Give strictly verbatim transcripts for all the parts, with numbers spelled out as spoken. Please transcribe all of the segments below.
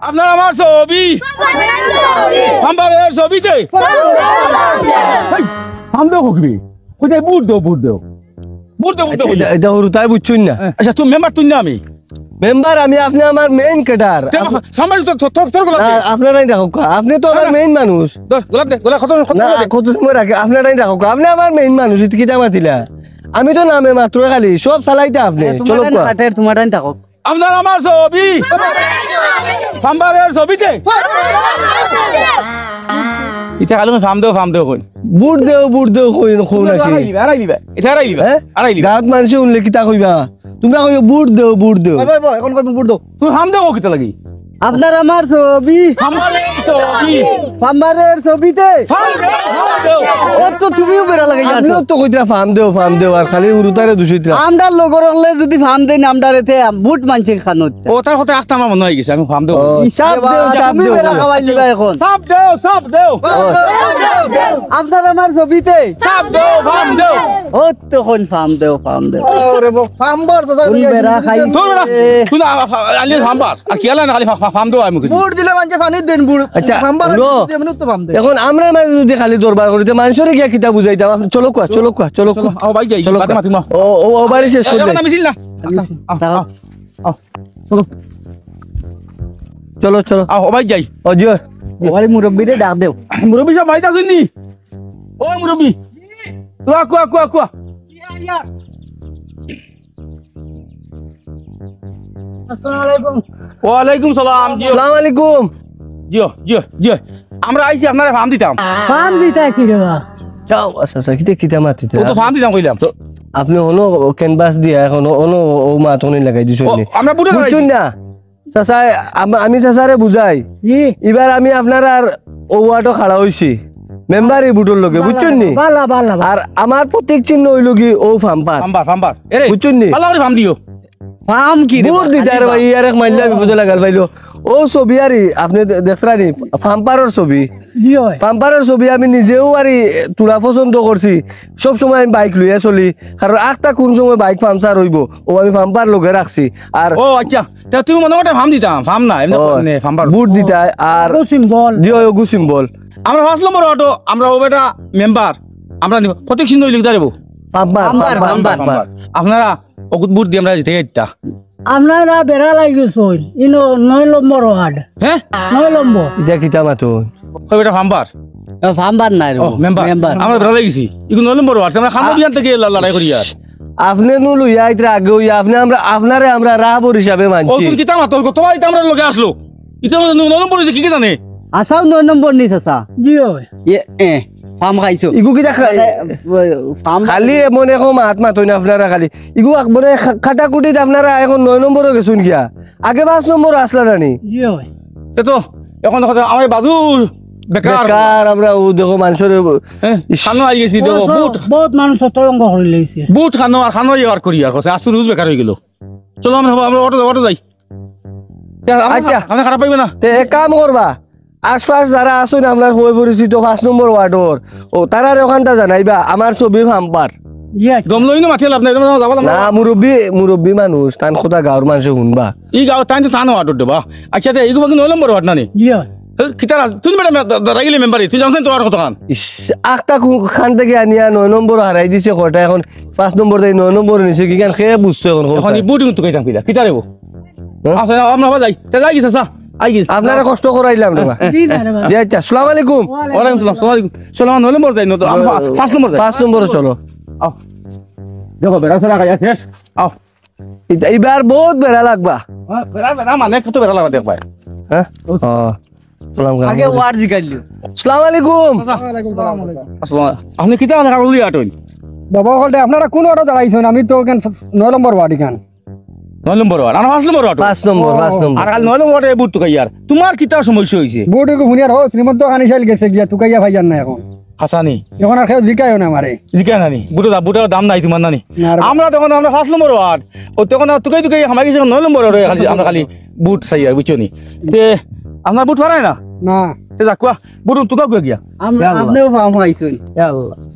আপনার আমার ছবি। ফাম্পারের ছবিতে। হেই, ফাম দেও কিতা? কইতায় ভোট দেও, ভোট দেও। ভোট দেও, ভোট দেও, ভোট দেও। ইটা হুরুতায় বুঝছইন না। আচ্ছা, তুমি মেম্বার তুই না আমি। মেম্বার আমি, আপনে আমার মেইন ক্যাডার। তে আপ- সামনে তো, তো, তো, তোর গোলাপ না, দে। আপনারাই রাখউক্কা। আপনে তো আমার আচ্ছা। মেইন মানুষ। ধর, গোলাপ দে, গোলাপ কত, কত না, গোলাপ দে। কত সময় রাখে, আপনারাই রাখউক্কা। আপনে আমার মেইন মানুষ, ইতা কিতা মাতিলা? আমি তো নামে মাত্র খালি, সব চালাইতা আপনে। এ, তোমার চলো টাইম কওয়া। কাটের, তোমার টাইম থাকো। আপনার আমার ছবি। ফাম্পারের ছবিতে। ইটা খালি ফাম দেও, ফাম দেও কইন। ভোট দেও, ভোট দেও কইন, কও নাকি? আড়াই দিবা, আড়াই দিবা। ইটা আড়াই দিবা, হ্যাঁ? আড়াই দিবা। গাঁওত মানষে হুনলে কিতা কইবা? তুমরা কইও, "ভোট দেও, ভোট দেও।" ভাই, ভাই, ভাই, এখন কইবো, "ভোট দেও।" তুমি ফাম দেও কিতা লাগি? আপনার আমার ছবি। ফাম্পারের ছবি। ফাম্পারের ছবিতে। ফাম দেও, ফাম দেও। ও তো তুমিও বেড়া লাগাই আছো। আপনেও তো কইতরা ফাম দেও, ফাম দেও, আর খালি হুরুতারে দুষিতরা। আমরার লগর অকলে যুদি ফাম দেইন, আমরারে তে ভোট মানষে খানো। ও, তার কথা একটা আমার মনো অইগেছে, আমি ফাম দেও। ও, চাপ দেও, চাপ তুমি দেও। বেড়া খাওয়াই নিবা এখন। চাপ দেও, চাপ দেও। আপনার আমার ছবিতে। চাপ দেও, ফাম দেও। ও তখন ফাম দেও, ফাম দেও। ওরে বাবা, ফাম্বার চাচা কোন বেড়া খাই? তোর বেড়া, তুই না, আ, আ, আলি ফাম্বার। আর কি আলা না খালি ফা-, ফা-, ফাম দেও আমি কইছি। ভোট দিলে মানষে পানি দেন ভোট। আচ্ছা, ফাম্বার হুনো। এমনি তো ফাম দেয়। এখন আমরার মাঝে যুদি খালি দরবার করি, তে মানষরে গিয়া কিতা বুঝাইতাম? চলো কওয়া, চলো কওয়া, চলো কওয়া। আও ভাই যাই, চলো বাদে কওয়া। মাতিমা। ও, ও, ও বাড়ি শেষ করবে। এখন আমি ছিল না। আও, আও, আও। চলো। চলো, চলো। আও, ও ভাই যাই। ও, জিও। ও ভাই মুরব্বিরে ডাক দেও। মুরব্বি সব বাড়িত আছইন নি? ও মুরব্বি। কুয়া, কুয়া, কুয়া, কুয়া। আসসালামু আলাইকুম। ওয়ালাইকুম সালাম। জিও। আসসালামু আলাইকুম। জিও, জিও, জিও। আমরা আইছি আপনারে ফাম দিতাম। ফাম দিতা কি রে বা? যাও, আচ্ছা, আচ্ছা, কিতা, কিতা মাতিতা? ও তো ফাম দিতাম কইলাম। তো আপনে অনো ক্যানভাস দিয়া এখন অনো ও মাত অনো লাগাই দিছইন ও, নি? আমরা ভোটে বুঝছইন লাগাইছি। না? চাচা, আম-, আমি চাচারে বুঝাই। জি। ইবার আমি আপনারার ও ওয়ার্ডো খাড়া অইছি। মেম্বারি ভোটর লগে, বালা, বুঝছইন নি? বালা, বালা, বালা। আর আমার প্রতীক চিহ্ন অইলো গি ও ফাম্পার। ফাম্পার, ফাম্পার। এরে, বুঝছইন নি? বালা করি ফাম দিও। ফাম কি রে ভোট বা? দিতা খালি রে বা। ভাই, ইয়ার এক মাইল্লা বিপদে লাগাল পাইলো। ও ছবি আরি, আপনে দে-, দেখরা নি, ফাম্পারর ছবি। জি অয়। ফাম্পারর ছবি আমি নিজেও আরি তুলা পছন্দ করছি। সব সময় আমি বাইক লইয়া চলি, কারণ আখতা কোন সময় বাইক পাংচার অইবো, ও আমি ফাম্পার লগে রাখছি। আর ও আচ্ছা, তে তুমি মনো করো ফাম দিতাম, ফাম না, এমনে ও, মানে ফাম্পার। ভোট দিতায় আর অগু সিম্বল। জি অয়, অগু সিম্বল। আমরা পাঁচ নম্বর ওয়ার্ডো, আমরা ও বেটা মেম্বার, আমরা নিব। প্রতীক চিহ্ন অইলো কিতা রে বা? ফাম্পার, ফাম্পার, ফাম্পার, ফাম্পার। ফাম্পার। আপনারা অগুত ভোট দিয়া আমরা জিতাই দিতা। আপনারা বেড়া লাগি গেছইন, ইনো নয় নম্বর ওয়ার্ড। হ্যাঁ? নয় নম্বর। ইটা কিতা মাতো? ও বেটা ফাম্পার। ও, ফাম্পার নায় রে। ও, মেম্বার। মেম্বার। আমরা বেড়া লাগি গেছি। ইগু নয় নম্বর ওয়ার্ড, আমরা খামো আ- বিয়ান থাকি ল-, লড়াই করি আর। আপনে নু লইয়া আইতরা আগে অইয়া, আপনে আমরা, আপনারে আমরা রাবর হিসাবে ও, মানছি। তুমি কিতা মাতো? তোমার ইটা আমরার লগে আছলো। ইটা মানে নয় নম্বর অইছে, কি কি জানে? আছাও নয় নম্বর নি চাচা। জি অয়। এ, এ, ফাম খাইছো। ইগু কিতা খা-, এ, ফাম খালি এমন এখন মাত মাতইন আপনারা খালি। ইগু এক-, মানে খা-, কাটাকুটিত আপনারা এখন নয় নম্বরো গেছইন গিয়া। আগে পাঁচ নম্বরো আছলা না নি? জি অয়। তে তো এখন দেখো তো আমার বাজু বেকার। বেকার আমরা ও দেখো মানষর, হ্যাঁ, ইস। খানো আই গেছি দেখো, বহুত, বহুত মানুষ তরঙ্গ করি লাইছে। বহুত খানো আর খানো ইয়ে আর করি আর কছে, আজ তো রোজ বেকার অই গেল। চলো আমরা, আমরা অটো, অটো যাই। তে আমরা আচ্ছা। খা-, আমরা খারাপ পাইবে না। তে এক কাম করবা, আশপাশ যারা আছইন আপনার পয় পরিচিত পাঁচ নম্বর ওয়ার্ডর, ও তারারে ওখানটা জানাইবা, আমার ছবি ফাম্পার। ইয়ে। দম লই না মাতিয়ে লাভ নাই, দম যাবা না। না, মুরব্বি, মুরব্বি মানুষ, তান কথা গাঁওর মানষে হুনবা। ই গাঁও তাইন তো তান ওয়ার্ডর দেবা। আচ্ছা, তে ইগু বাকি নয় নম্বর ওয়ার্ড না নি? ইয়ে। এ, কিতার আছ-, তুমি বেটা মে-, দা-, দাঁড়াইলে মেম্বারি, তুই জানছেন তো আর কতখান? ইস, আখতা কু-, খান থাকি আনিয়া নয় নম্বর হারাই দিছে কয়টা, এখন পাঁচ নম্বর দেই নয় নম্বর নিছে, কিখান খে বুঝতো এখন এখন কোনটা? এই বুটিং তো কইতাম কিতা, কিতা রে বা? হ্যাঁ? আচ্ছা, আমরা আবার যাই। তে যাই গেছে, স্যার। আই গেছে। আপনারে কষ্ট করাইলাম রে বা। জি না রে বা। জি আচ্ছা, আসসালামু আলাইকুম। ওয়ালাইকুম আসসালাম, আসসালামু আলাইকুম। চলো, আমার নয় নম্বর যাই, নয় তো, আমরা ও, পাঁচ নম্বর যাই। পাঁচ নম্বরে চলো। আও। দেখো, বেটা, স্যার, আগে শেষ। আও। ইতা-, ইবার বহুত বেড়া লাগবা। হ্যাঁ, বেড়া, বেড়া মানে কত বেড়া লাগবা দেখবায়। হ্যাঁ? ও। ও, সালাম আগে আলাইকুম। ওয়ার্ড জিগাইলিও। আসসালামু আলাইকুম। ওয়ালাইকুম সালাম। আসসালাম। আপনি কিতা কাগজ লইয়া আটইন? বাবা, হকলতে আপনারা কোন ওয়ার্ডো দাঁড়াইছেন? আমি তো এখান নয় নম্বর ওয়ার্ড এখান। নয় নম্বর ওয়ার্ড। আর পাঁচ নম্বর ওয়ার্ড। পাঁচ নম্বর, ও। পাঁচ নম্বর। আর খালি নয় নম্বর ওয়ার্ডে ভোট তো খাই আর। তোমার কিতা সমস্যা হইছে? ভোট এগু হুনিয়ার হো, শ্রীমন্ত খানি সাইল গেছে গিয়া, তুকাইয়া ভাইজান না এখন। হাসানি। এখন আর কেউ জিকায়ও না আমারে। জিকায় না নি? ভোটর দা-, ভোটর দাম নাই তোমার না নি? না রে। আমরা তখন আমরা পাঁচ নম্বর ওয়ার্ড। ও তখন আর তুকাই তুকাই হামাই গেছে নয় নম্বর ওয়ার্ড, খালি, আমরা খালি ভোট চাই আর, বুঝছো নি? তে, আপনার ভোট ফারায় না? না। তে যাক, কুয়া, ভোট তুকা কুয়া গিয়া? আমরা, ইয়া আল্লাহ। আপনিও ফাম খাইছইন। ইয়া আল্লাহ।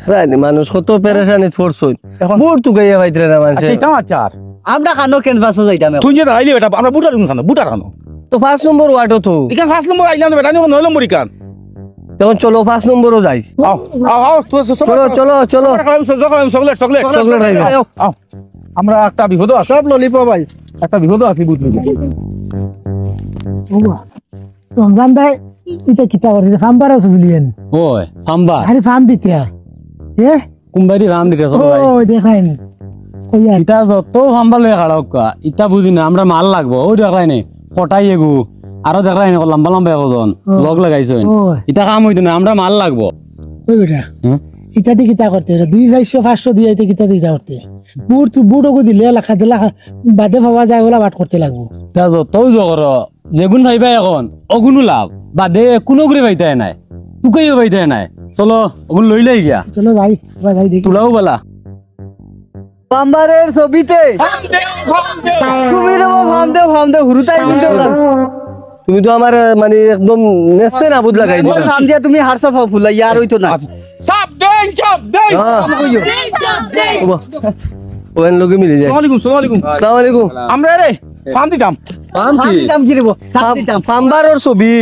রাইনি মানুষ কত পেরেশানিত পড়ছইন। এখন ভোট তুকাইয়া পাইতরা না মানষে। আচ্ছা, ইটা আচ্ছা আর। আমরা খানো কেন বাসো যাইতাম এখন? তুই যে দাঁড়াইলি বেটা, আমরা ভোট আর খানো, ভোট আর খানো। তো পাঁচ নম্বর ওয়ার্ডও তো। ইখান পাঁচ নম্বর আইলাম না বেটা, আমি নয় নম্বর ইখান। তখন চলো, পাঁচ নম্বরও যাই। আও, আও, আও, তো, তো, তো, চলো, তো, চলো, চলো। চকলেট খাইলাম, চ-, চকলেট খাইলাম, চকলেট, চকলেট। চকলেট খাইলাম। আও, আও। আমরা একটা বিপদও আছি। সব ললিপপ ভাই। একটা বিপদও আছি, বুঝলি? ওবা, রমজান ভাই, ইটা কিতা করে? ফাম্পার আছে বুলিয়েন। ওই, ফাম্বার। আরে ফার্ম দিতরা। এ? কুম্বাইরি ফার্ম দিতে চলো ভাই। ওই দেখেন। ওই আর ইটা যত ফাম্বার লইয়া খাড়া হক্কা, ইটা বুঝি না, আমরা মাল লাগবো। ওই দেখলাই নে, কটাই এগু, আরো দেখলাই নে, লম্বা লম্বা একজন, ও। লগ লাগাইছইন। ও। ইটা কাম হইতো না, আমরা মাল লাগবো। ওই বেটা, হুম? ইটা দি কিতা করতে? এটা দুই চারশো পাঁচশো দিয়া ইটা কিতা দি ইটা করতে? বুট, বুট ওগু দিলে, লাখা দিলা, বাদে পাওয়া যায়, ওলা বাট করতে লাগবো। তা যতও জগর, যেগুন পাইবা এখন, অগুনও লাভ। বাদে কোনো করে পাইতায় নাই, তুকাইও পাইতায় নাই। চলো, অগুন লইলাই গিয়া। চলো যাই, এবার যাই দেখি। তুলাও বালা। ফাম্বারের ছবিতে। তুমি রে বাবা, ফাম দে, ফাম দে, হুরুতাই কিন্তু না। তুমি তো আমার, মানে, একদম নেস্তে নাবুদ লাগাই দিলা। ফাম দিয়া তুমি হারসা ফাও ফুলাই, আর হইতো না। চাপ দেন, চাপ দেন। হ্যাঁ। ফাম কইও। ওবা। ওখান লোকে মিলে যায়। সালাম আলাইকুম, সালাম আলাইকুম। সালাম আলাইকুম। আমরা রে, ফাম দিতাম। ফাম ফাম কি? দিতাম কি রে বাবা? ফাম ফাম, দিতাম। ফাম্বারর ছবি।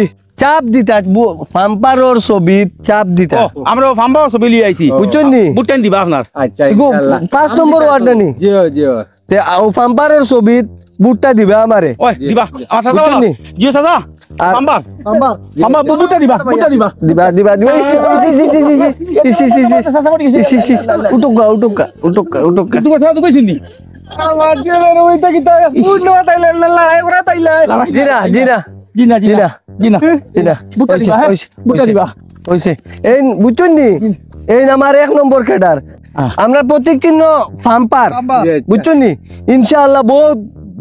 চাপ দিতা, বু-, ফাম্পারর ছবিত চাপ দিতা। ও, আমরা ফাম্পারর ছবি লই আইছি। বুঝছইন নি? বুটটা দিবা আপনার। আচ্ছা, ইগু ইনশাআল্লাহ। পাঁচ নম্বর ওয়ার্ড না নি? জি, জি। তে, আ, ও ফাম্পারর ছবিত বুটটা দিবা আমারে। ওই, দিবা। আমার চাচা বুঝছইন বাবা। নি? জি, চাচা। আর ফাম্পার। ফাম্পার। ফাম্পার, বু-, বুটটা দিবা, বুটটা দিবা। দিবা, দিবা, দিবা। ইস, ইস, ইস। উঠুক্কা, উঠুক্কা, উঠুক্কা, উঠুক্কা। কিন্তু কথা তো কইছেন নি? আমার জীবনে ওইটা কি তাই? বুট নেওয়া তাইলে, লা, লা, ওরা তাইলে। জি না, জি না। জি না, জি না। জি না। জি না। বুটটা দিবা, হ্যাঁ? হইছে, বুটটা হইছে, দিবা। হইছে। এই বুঝছইন নি? এই আমার এক নম্বর ক্যাডার। আহ। আমরা প্রতীক চিহ্ন ফাম্পার। ফাম্পার। বুঝছইন নি? ইনশাআল্লাহ বহুত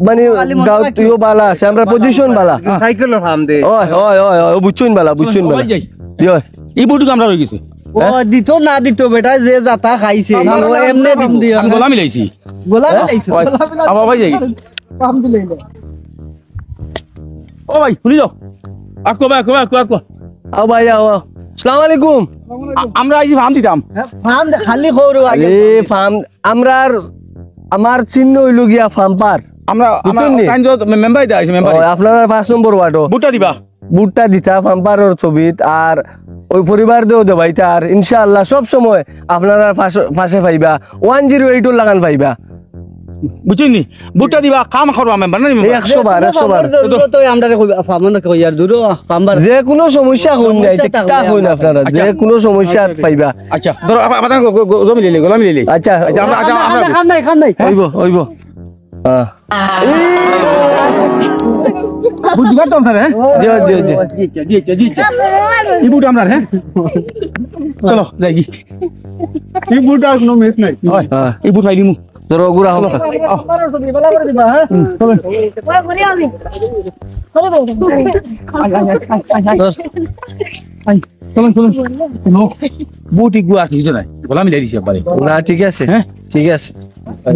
মানে আলিম গাঁও অনেক। তুইও বালা আছে, আমরা পজিশন বালা। সাইকেলর ফাম দে। ওই, ওই, ওই, ওই, বুঝছইন বালা, বুঝছইন বালা। ওই যাই। ইয়ে। এই বুটুক আমরা রই গেছি। ও দিত না দিত বেটা, যে যাতা খাইছে, ফাম্পার ও এমনে দিম দিয়া। আমি গলা মিলাইছি। গোলা হ্যাঁ? মিলাইছো? ওই, গোলা মিলাইছো। আবার ভাই যাই। আলহামদুলিল্লাহ। ও ভাই, শুনি যাও। আকো ভাই, আকো ভাই, আকো, আকো। আও ভাই, আও, আও। আসসালামু আলাইকুম। আ-, আমরা আইছি ফাম দিতাম। হ্যাঁ, ফাম দে, খালি খৌরো আগে। এ, ফাম, আমরার, আমার চিহ্ন হইল গিয়া ফাম্পার। আমরা, আমরা বুঝছেন নি? তাইন যে মে-, মেম্বার ইটা আইছে, মেম্বার। ও, আপনারা পাঁচ নম্বর ওয়ার্ডও। বুটটা দিবা। বুটটা দিতা ফাম্পারর ছবিত, আর ওই পরিবার দেও দেবাইতা, আর ইনশাআল্লাহ সব সময় আপনারা পাশে, পাশে পাইবা, ওয়ান জিরো এইট লাগান পাইবা। বুঝছইন নি? বুটটা দিবা, কাম করবা মেম্বার, না নি মেম্বার? একশো বার, একশো বার। জরুরত হয়, আমরা কই, ফামন কই আর দূর, ফাম্বার। যে কোনো সমস্যা হইন না, সমস্যা এটা থাকলে কিতা হইন আমরা আপনারা, আচ্ছা। যে কোনো সমস্যা পাইবা। আচ্ছা, ধরো, আবার, আবার গো-, গো-, গো-, গোলামি লইলে, গোলামি লইলে। আচ্ছা। আচ্ছা, আমরা, আচ্ছা, আমরা খান নাই, খান নাই, খান নাই। হইব, হইব। হ্যাঁ। বুঝতে পারতো আপনারা, হ্যাঁ? জি, জি, জি। জি, জি, জি, জি। এই বুট আমরা, হ্যাঁ? চলো, যাই কি? এই বুট আর কোনো মিস নাই। হয়। হ্যাঁ। এই বুট পাইলিমু। ধরো, গুড়া হোক। চলো। আও। হুম, চলো। I, I, I, I, I, I. I, চলুন, চলুন। নো। বুট ইগু আর কিছু নাই। গোলামি লাগি দিছে একবারে। না, ঠিক আছে। হ্যাঁ? ঠিক আছে।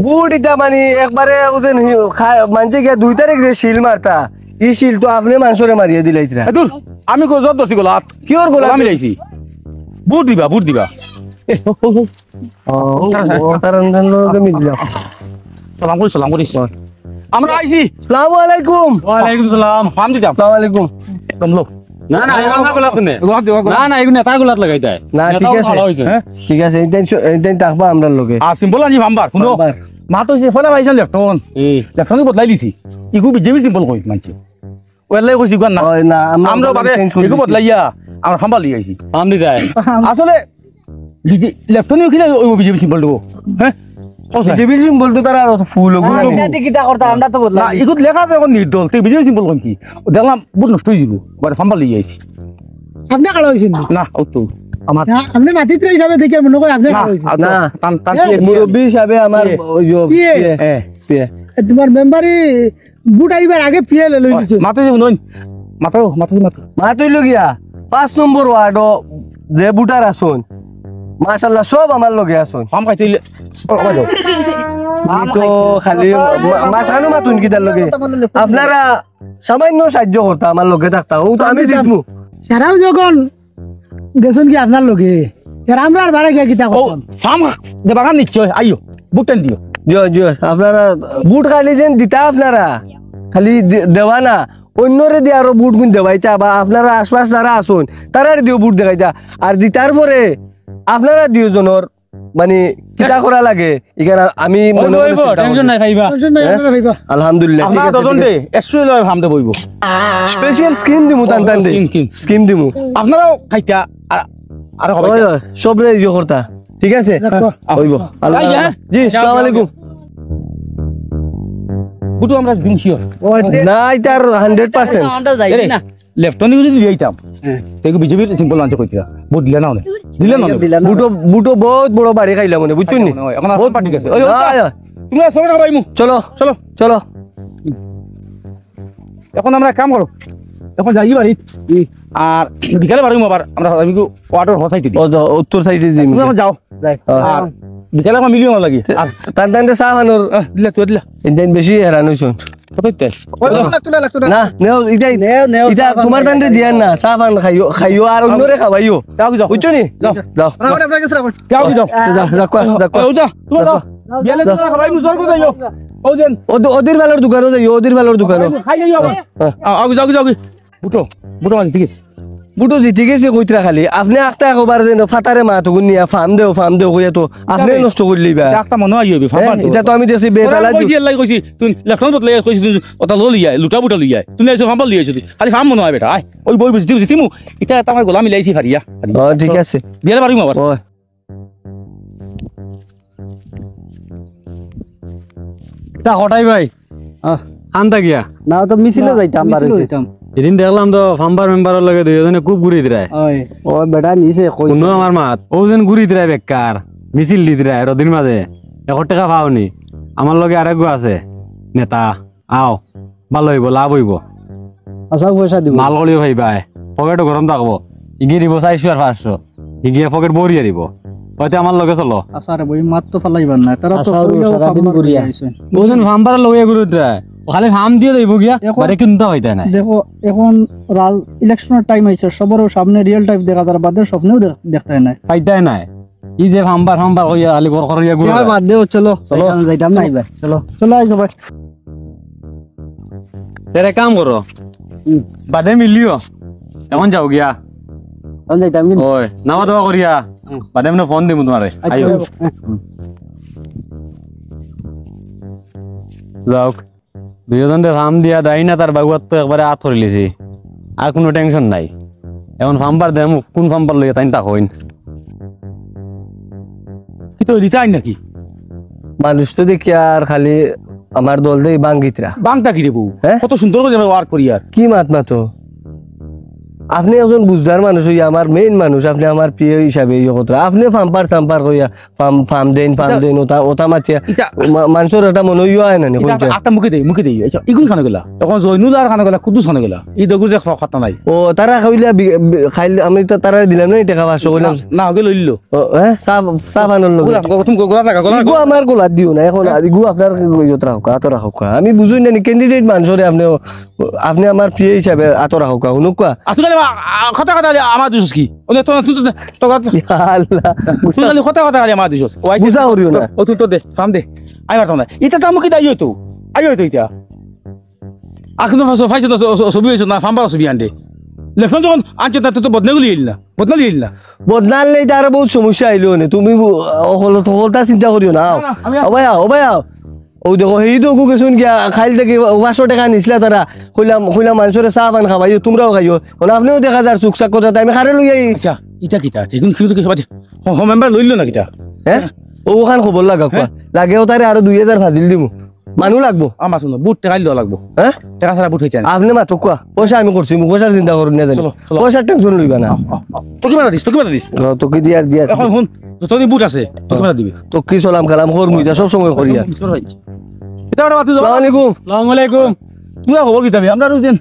বুট ইটা মানে একবারে ওজন হি-, খা-, মানছে গিয়া দুই তারিখ যে শিল মারতা, ই শিল তো আপনি মানষরে মারিয়া দিলাইতরা। এ দূর, আমি গো জোর ধরছি গোলাত। কিওর গোলাত? গোলামি লাগছি। বুট দিবা, বুট দিবা। এ, হো, হো, হো। ও, ও, তার আন্দাজ লোকে মিল যাও। সালাম করি, সালাম করি। আমরা আইছি। সালামু আলাইকুম। ওয়ালাইকুম সালাম। ফাম দিতাম। সালামু আলাইকুম। কমলো। না, না, এগুলো আমার গোলাত নে। গোলাত দিবা, গোলাত। না, না, এগুলো নেতার গোলাত লাগাই দেয়। না, নেতাও ঠিক আছে। ভালো হইছে। হ্যাঁ? ঠিক আছে, এইটাই স-, এইটাই থাকবা আমরার লগে। আর সিম্বল আনি ফাম্বার, শুনো। ফাম্বার। মা তো সে ফোনে পাইছেন লেফটন। এই। লেফটন বদলাই দিছি। ইগু বিজেপি সিম্বল কই মানছে। ওয়াল্লাই কইছি, ইগুয়ান না। ওই না, আমরা আমরা ওগুলা বাদে change করে এগু দিছি। বদলাইয়া, আমরা হাম্বা লই আইছি। হাম দি যায়। আসলে, বিজে-, লেফটনিও কিনা ওই বিজেপি সিম্বল দেবো? হ্যাঁ? কোথায়? বিজেপি সিম্বল তো তারা আর অত ফুল ওগুলো না, নেই। এটা দিয়ে কিতা করতা? আমরা তো বদলাই না, দিছি। এগুলো লেখা আছে এখন নির্দল, তুই বিজেপি সিম্বল কোন কি? দেখলাম, বুট নষ্ট হয়ে যাবো। বারে হাম্বা লই আইছি। আপনি কালো হয়েছেন না? না, ও তো আমার না, আপনি মাতিত্র হিসাবে দেখে মনে করি আপনি না, কালো হয়েছেন। আর তো না। টান, টান এ? দিয়ে মুরব্বী হিসাবে আমার এ। ওই যে এ। এ, এ। এ, তোমার মেম্বারি বুট আইবার আগে পিএল লই ওই, নিছে। মাতো যে হুনইন। মাতো, মাতো, মাতো। মাতইল গিয়া, পাঁচ নম্বর ওয়ার্ডও যে ভোটার আছইন, মাশাআল্লাহ, সব আমার লগে আছইন। ফাম খাইতে হইলে, ও, ও, ও। তুমি তো খালি মা-, মাঝখানো মাতুন কিতার লগে? আপনারা সামান্য সাহায্য করতা, আমার লগে থাকতা, ও তো আমি জিতমু। সারাও যখন গেছইন কি আপনার লগে? এর আমরা আর বাড়া গিয়া কিতা ও, করতাম? ফাম দেবাগান নিশ্চয়, আইও, ভোট টান দিও। জি, জি, আপনারা ভোট খালি যেন দিতা আপনারা, খালি দে-, দেওয়া না। অন্যরে দিয়া আরো ভোট গুন দেওয়াইতা বা আপনারা আশপাশ যারা আছইন, তারারে দিও ভোট দেখাইতা। আর জিতার পরে আপনারা দুইজনর মানে কিতা করা লাগে, ইখান আমি মনে মনে চিন্তা করছি। Tension নাই, খাইবা। Tension নাই, হ্যাঁ? আপনারা খাইবা। আলহামদুলিল্লাহ, ঠিক আপনারা আছে, দুজন ঠিক আছে। দে, extra লয় ফার্ম দে বইবো। Special scheme দিমু, টান টান দে। Scheme, scheme। Scheme দিমু। আপনারাও খাইতা, আর, আরো খাবাইতা। ওই, ওই, সবরে ইয়ে করতা। ঠিক আছে? যাক, বাহ। অইবো। আল্লাহ। আই, হ্যাঁ? জি, যাও, আসসালামু যাও, আলাইকুম। যাও। বুটু আমরা দিন sure। না, ইটা আর hundred percent। আমরা যাই এরে, না। Left-ও যদি দিলাইতাম, হ্যাঁ। তে বিজেপির simple মানুষে কইতা, ভোট দিলা না অনে। দিলা না অনে। দিলা না। বুটো, বুটো বহুত বড় বাড়ি খাইলাম অনে, বুঝছইন নি? অনে, অখন আর বহুত party গেছে। ওই, ওই, না, ওই, না। তুমি আসো না ভাই মু। চলো। চলো। চলো। অখন আমরা এক কাম করো, অখন যাই বাড়ি। হুম। আর বিকালে বাড়ি আবার আমরা ওয়াটার হসাইতে দিই। ও, দ-, উত্তর side-এ যাই। তুমি অখন যাও। যাই। হ্যাঁ। আর বিকালে আমার মিলিও না লাগি। আর তান তানরে চা পানর। হ্যাঁ, দিলা, তুই দিলা। ইদাইন বেশি হেরান অইছইন। কত দিতে? ওই, লাগতো না, লাগতো না। না, নেও, ইটাই, নেও, নেও, ইটা চা পান তোমার খাইও, তানরে দিয়ার না, চা পান খাইও, খাইও আর অন্যরে খাওয়াইও। যাও, যাও। বুঝছো নি? যাও। যাও। রাখো, রাখো, রাখো, রাখো। যাও, যাও। যা, রাখো, রাখো। যাও, যাও, তুমি যাও। যাও। বিয়ালে যাও। তোমরা খাবাই মুজর করে যাইও। ও যেন। ওদ-, ওদির বালর দোকানো যাইও, ওদির বালর দোকানো। খাই যাইও আবার। হ্যাঁ। আও, আও, যাও, যাও। বুটো, বুটো মাঝে, ঠিক আছে। বুটো জিতি গেছে কইতরা খালি। আপনে আখতা একবার যেন ফাতারে মাত গুন নিয়া ফার্ম দেও, ফার্ম দেও কইয়া তো আপনে ইটা নষ্ট করিলিবা। ইটা আখতা মনো আইও, ফার্ম হ্যাঁ, বানাইতে ইটা তো আমি দেখছি বেতালা ওরা কইছি, এল্লাই কইছি, তুই লেফটন বদলাই কইছি, তুই ওটা লো লিয়া, লুটা বুটা লিয়া। তুই এসে ফার্ম লিয়া আইছো তুই। খালি ফার্ম মনো হয় বেটা, আয়। ওই বই বুঝতি বুঝতি মু, ইটা তো আমার গোলামি লাইছি ফারিয়া। ও, ঠিক আছে। বিয়ালে বাড়ি আবার। ও। তা কটাই ভাই? আহ। আনতা গিয়া? না, তো মিছিলে আহ, যাইতাম, মিছিলে বারইছি। যাইতাম। এদিন দেখলাম তো ফাম্বার মেম্বারর লগে দুইজনে খুব ঘুরিতরায়। ওই। ও বেটা নিছে, কইছে। হুনো আমার মাত, ও যেন ঘুরিতরায় বেকার, মিছিল দিতরায় রদির মাঝে, এক টেকা পাওনি। আমার লগে আরেকগু আছে, নেতা। আও, ভালা অইবো, লাভ অইবো। আচ্ছা, পয়সা দিবো। মাল করিও পাইবায়, পকেটও গরম থাকবো। ইগিয়ে দিবো চাইরশো আর পাঁচশো, ইগিয়ে পকেট ভরিয়া দিবো। অইতে আমার লগে চলো। আচ্ছা রে বই, মাত তো ফালাইবার না। তারা তো আচ্ছা, কইলেও সারাদিন ফাম্বার ঘুরিয়া। লইয়া আইছে। ও যেন ফাম্বার লগে ঘুরিতরায়, ও খালি ফার্ম দিয়া যাইবো গিয়া, এখন বাদে কিন্তা অইতা নাই। দেখো, এখন রাল-, ইলেকশনের টাইম আইছে, সবার সামনে রিয়েল টাইম দেখা যার বাদে স্বপ্নেও দেখ-, দেখতে নাই। পাইতায় নাই। ই যে ফাম্বার ফাম্বার কইয়া খালি ঘর ঘর ইয়া ঘুরে। বাদ দেও, চলো। চলো। যাইতাম, যাইতাম না এবার। চলো। চলো, আই সবাই। তেরে কাম করো। হুম। বাদে মিলিও। এখন যাও গিয়া। এখন যাইতাম কিন্তু। ওই, নামা দাওয়া করিয়া। হুম। বাদে এমনে ফোন দিমু তোমারে। আচ্ছা। আইও। হুম। যাও। দুইজনরে ফার্ম দিয়া দাই না, তার বাগুয়াত তো একবারে আত করিলিছি। আর কুনু টেনশন নাই। এখন ফাম্বার দেমু, কুন ফাম্বার লইয়া তাইন তা কইন। কিতা অইলি তাই নাকি? মানুষ তো দেখি আর খালি আমার দল দেই বাঙ্গিতরা। বাংটা কি রে বউ? হ্যাঁ? কত সুন্দর করি আমরা ওয়ার্ক করি আর। কি মাত মাতো? আপনে একজন বুঝদার মানুষ অইয়া, আমার মেইন মানুষ, আপনে আমার পিএ হিসাবে ইয়ে করতরা। আপনে ফাম্পার সাম্পার কইয়া ফার্ম, ফার্ম দেইন, ফার্ম ইটা দেইন, ওটা, ওটা মাতিয়া। ইটা মা-, মানষর এটা মনো অয় না নি, ইটা কইতে? আতা মুখে দেই, মুখে দেই। আচ্ছা, ইগুন কানো গেলা? এখন জয়নুল আর কানো গেলা, কুদ্দুস কানো গেলা? ই দগুর যে খা-, খাতা নাই। ও, তারা কইলা বি-, বি-, খাইল, আমি তো তারা দিলাম না, এই টেকা পাঁচশো কইলাম। না, না, ওকে লইল। ও, হ্যাঁ? চা, চা পানর লগে। গোলা, গো-, তুমি গো-, গোলা থাকা, গোলা ইগু থাকা। আমার গোলাত দিও না, এখন হ্যাঁ? ইগু আপনার ইজ্জত রাখো, আত রাখো। আমি বুঝুই না নি, ক্যান্ডিডেট মানষরে আপনে, আপনে আমার পিএ হিসাবে আত রাখো, হুনুক্কা। আত রাখো, আ, কথা কথা আমার দুষ কি? ও, না, তো, তো, তো, তো, তো, ইয়া আল্লাহ। তুই খালি কথা কথা খালি আমার দিছস। ও, আইছে। বুঝা করিও না। ও, তুই তো দে, ফার্ম দে। আই মারতাম না। ইটা তো আমাকে দাইও তো। আইও তো ইটা। এখন তো ফাইছো, ফাইছো তো ছ-, ছ-, ছবি অইছে না, ফাম্বার ছবি আনতে। লেফটন যখন আনছে, তাতে তো বদনাগুলি এলি না। বদনালি এলি না। বদনাল নেই, তার বহুত সমস্যা আইলো নে। তুমি বু-, অকল, অকলতা চিন্তা করিও না। আও। না, না, আমি ও ভাই আও, ও ভাই আও। ও দেখো, হেই তো ওগু গেছুন গিয়া, খাইল থাকি পাঁচশো টেকা নিছলা তারা। কইলাম, কইলাম, মানষরে চা পান খাবাইও, তুমরাও খাইও। মানে আপনেও দেখা যার চুক চাক কথা, আমি খারে লই আই। আচ্ছা, ইটা কিতা? এখন কি তো কিছু বাদে? হ, হ, মেম্বার লইল না কিতা? হ্যাঁ? ও ওখান খবর লাগা, কোয়া। হ্যাঁ? লাগে ও তারে আরো দুই হাজার ফাজিল দিমু। মানু লাগবো। আমার শুনো, বুট টেকা দিলে লাগবো। হ্যাঁ? টেকা ছাড়া বুট হইছে না। আপনে মাতো কোয়া। পয়সা আমি করছি, মু পয়সার চিন্তা করুন না জানি। চলো, চলো। পয়সার টেনশন লইবা না। আ, আ, আ। তো কিবা দিস, তো কিবা দিস। ও, তো কি দিয়ার, দিয়ার। এখন হুন, তো তোর বুট আছে, তো কিবা দিবি। তো কি সালাম কালাম কর, মুইদা সব সময় করিয়া। মিস কর ভাই। এটা ওটা বাতি আসসালামু আলাইকুম। আসসালামু আলাইকুম। তুই খবর কিতা বে? আমরা রুজেন।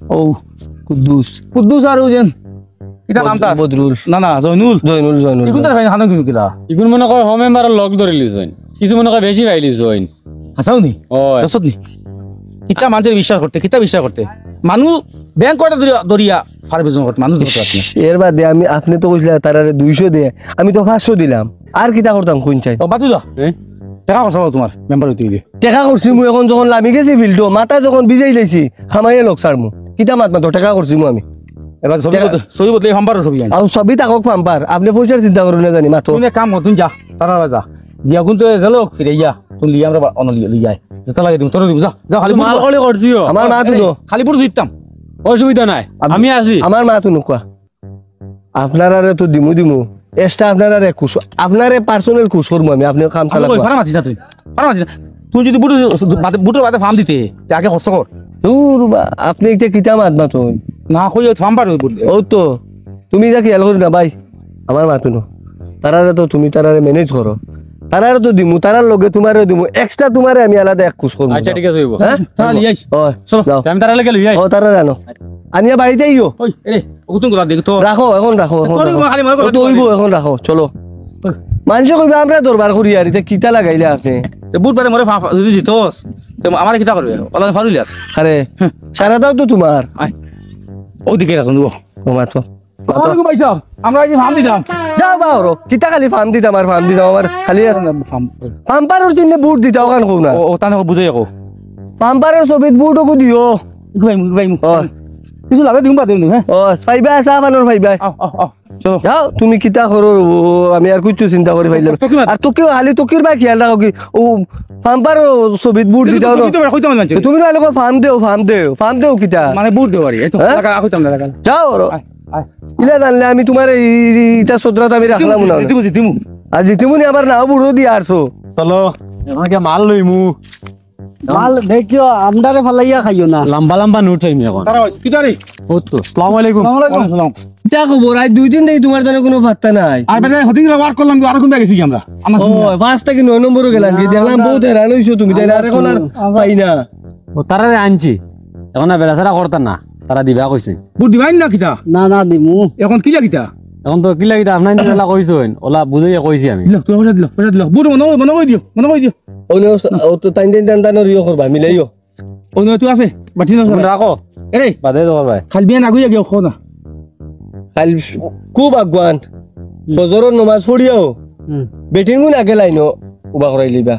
ও, কুদ্দুস। কুদ্দুস আর রুজেন। ইটা নাম তার? বদরুল। না, না, জয়নুল। জয়নুল, জয়নুল, ইগুন তার জয়নুল। ভাই হানো কিনু কিলা? ইগুন মনে কয় হোম মেম্বারর লগ ধরিলিছইন। কিছু মনে কয় বেশি পাইলিছইন। হাছাউ নি? ওই। দছত নি? কিতা মানষরে বিশ্বাস করতে, কিতা বিশ্বাস করতে? মানু ব্যাংক কয়টা ধরিয়া, ধরিয়া ফার বিজন করতে, মানু ধরতে পারছে না। এর বাদে আমি, আপনে তো কইছিলা তারারে দুইশো দে, আমি তো পাঁচশো দিলাম। আর কিতা করতাম, কুন চাই? ও, বাতু যা। এ? টেকা খরচ অইলো তুমার মেম্বার অইতে অইলে। টেকা করছি মু, অখন যখন লামি গেছি ফিল্ডো, মাথা যখন ভিজাই লাইছি, হামাইয়া লোক ছাড়মু। কিতা মাত মাতো, টেকা করছি মু আমি। এবার ছবি টেকা বদলে, ছবি বদলে পাম্পারর ছবি আন। আর ছবি থাকউক পাম্পার, আপনে পয়সার চিন্তা করইন না জানি, মাতো। তুই এক কাম কর, তুই যা, তারা যা। দিয়া কিন্তু এ গেল, ফিরে ইয়া, তুই লিয়া আমরা বা-, অন্য লিয়া, লিয়া আয়। যেটা লাগে দিমু, তোর দিমু, যা, যা, খালি মাল বুট করি করছিও। আমার মা তুলো। খালি বুট জিততাম। অসুবিধা নাই, আমি, আমি আছি। আমার মা তুলো কোয়া। আপনারারে তো দিমু দিমু, এক্সট্রা আপনারারে খুশ, আপনারে পার্সোনাল খুশ করমু আমি, আপনে কাম চালাক ওই, কর। ফারা মাতিস না তুই, ফারা মাতিস না। তুই যদি বুটো বাদে, বুটোর বাদে ফার্ম দিতে, তে আগে কষ্ট কর। দূর বা, আপনে ইটা কিতা মাত মাতইন? না, কই, ও ফার্ম পার অই বুট দে। ও তো, তুমি ইটা খেয়াল করি না ভাই, আমার মাত হুনো। তারারে তো তুমি তারারে ম্যানেজ করো, তারারে তো দিমু, তারার লগে তুমারেও দিমু, এক্সট্রা তুমারে আমি আলাদা এক খুশ করমু। আচ্ছা, ঠিক আছে, অইবো। হ্যাঁ? চল, ইয়াইস। ও, চলো। যাও। তে আমি তারারে গেলে, ইয়াই। ও, তারারে আনো। আনিয়া বাড়িত আইও। ওই, এরে, ও তুমি গুলা দেখ তো। রাখো, অখন রাখো, অখন তোর রাখো। মনে খালি মনে ও তো করে অইবো, অখন রাখো, চলো। মানষে কইবা আমরা দরবার করি আর, ইটা কিতা লাগাইলা আপনে? তে বুট বাদে মরে ফা-, ফা-, যদি জিতস, তে আমারে কিতা করবে? ওলা ফারুইলাস। আরে, সারাটাও তো তুমার। আয়। ওদিকে রাখুন, ও। ও মা তো। আসসালামু আলাইকুম ভাই সাহেব, আমরা এই যে ফার্ম দিতাম। যাও বা ওরো, কিতা খালি ফার্ম দিতাম আর ফার্ম দিতাম, আমার খালি এক ফার্ম। পাম্পারর জন্য বুট দিতা, অখান কও না। ও, ও, তানে বুঝাই কও। পাম্পারর ছবিত বুট ওগু দিও। ইগু ভাই, ইগু ভাই। ও। কিছু লাগে দিমু বাদে দিমু, হ্যাঁ? ও, পাইবা, চা পানর পাইবা। আও, আও, আও। চলো। যাও, তুমি কিতা করো, ও, আমি আর কিচ্ছু চিন্তা করি পাইলাম না। তকি মাত। আর তকি খালি তকির বা খেয়াল রাখো কি, ও, পাম্পারর ছবিত বুট দিতা না। তুমি তো বেটা কইতাম না, তুমি না লোক ফার্ম দেও, ফার্ম দেও, ফার্ম দেও কিতা? মানে বুট দেও আর, এই তো, হ্যাঁ? লাগা, কইতাম না, লাগা। যাও, ওরো। আয়, আয়। ইলা জানলে আমি তুমার এই, এই, ইটা সদরাত আমি রাখলাম না। জিতিমু, জিতিমু। আর জিতিমু নি আবার নাও বুড়ো দিয়া আরছো। চলো, এখন কি মাল লইমু? মাল দেখিও, আমরারে ফালাইয়া খাইও না। লম্বা লম্বা নোট অইমু এখন। তারা ভাই, কিতা রে? ও তো, আসসালামু আলাইকুম। আসসালামু আলাইকুম। ওয়ালাইকুম আসসালাম। কিতা খবর? আজ দুই দিন ধরি তুমার জানে কুনু পাত্তা নাই। আর বেটা, হদিন বার করলাম, আর কুন ব্যাগে গেছি আমরা। আমরা চিনি না। ও, পাঁচ থাকি নয় নম্বরো গেলাম কি? দেখলাম আমরা বউত হেরান অইছো তুমি, তাই না? আর এখন আর আমরা পাই না। ও, তারারে আনছি। এখন আর বেড়াছেড়া করতা না, তারা দিবা কইছে। বুট দিবাইন না কিতা? না, না, দিমু। এখন কিলা কিতা? এখন তো কিলা কিতা আপনার দিলা কইছইন, ওলা বুঝাইয়া কইছি আমি। দিল, তুই পয়সা দিল, পয়সা দিল। বুট মনে করি, মনে করি দিও, মনে করি দিও। ও নে, ও তো টাইন টাইন টান টান রিও করবা, মিলাইও। ও নে, তুই আছে, বাটি না। তুমি রাখো। এরে। বাদে তো করবায়। খালি বিয়ান আগুইয়া গিয়া খো না। খালি খুব আগুয়ান। ফজরর নমাজ পড়িয়াও। হুম। বেটিন গুন আগে লাইনো উবা করাইলিবা।